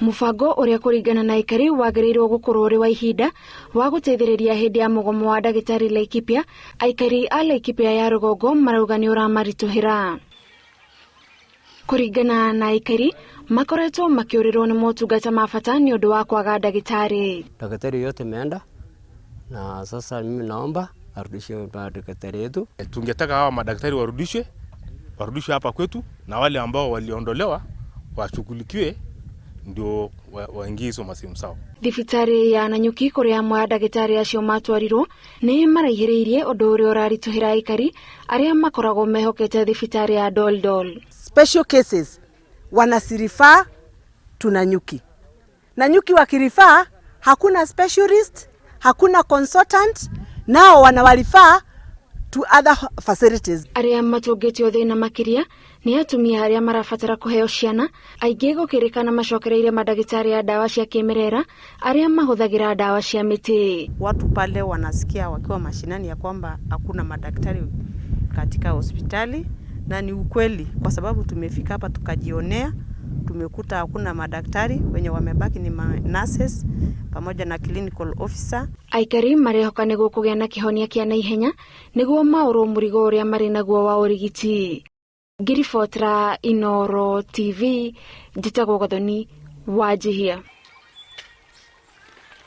Mũbango ũrĩa kũringana na aikari wagĩrĩirwo gũkorwo ũrĩ wa ihinda wa gũteithĩrĩria hĩndĩ ya mũgomo wa ndagĩtarĩ Laikipia, aikari a Laikipia ya rũgongo marauga nĩ ũramaritũhĩra. Kũringana na aikari, makoretwo makĩũrĩrwo nĩ motungata ma bata nĩ ũndũ wa kwaga ndagĩtarĩ. Daktari yote imeenda na sasa mimi naomba arudishe madaktari yetu. Tungetaka hawa madaktari warudishwe, warudishwe hapa kwetu, na wale ambao waliondolewa washughulikiwe ndio waingie hizo masehemu sawa. Thibitarĩ ya Nanyuki kũrĩa amwe a ndagĩtarĩ acio matwarirwo nĩ maraihĩrĩirie ũndũ ũrĩa ũraritũhĩra aikari arĩa makoragwo mehokete thibitarĩ ya Doldol. Special cases wanazirefer to Nanyuki. Nanyuki wakirefer, hakuna specialist, hakuna consultant, nao wanawarefer to other facilities. Arĩa matũngĩtio thĩna makĩria nĩ atumia arĩa marabatara kũheo ciana, aingĩ gũkĩrĩkana macokereire mandagĩtarĩ a ndawa cia kĩmerera arĩa mahũthagĩra ndawa cia mĩtĩ. Watu pale wanasikia wakiwa mashinani ya kwamba hakuna madaktari katika hospitali, na ni ukweli, kwa sababu tumefika hapa tukajionea, tumekuta hakuna madaktari, wenye wamebaki ni ma nurses pamoja na clinical officer. Aikari marehoka nĩ gũkũgĩa na kĩhonia kĩa naihenya nĩguo maũrwo mũrigo ũrĩa marĩ naguo wa ũrigiti. Ngĩribotera Inooro TV, njĩtagwo Gathoni Wanjihia.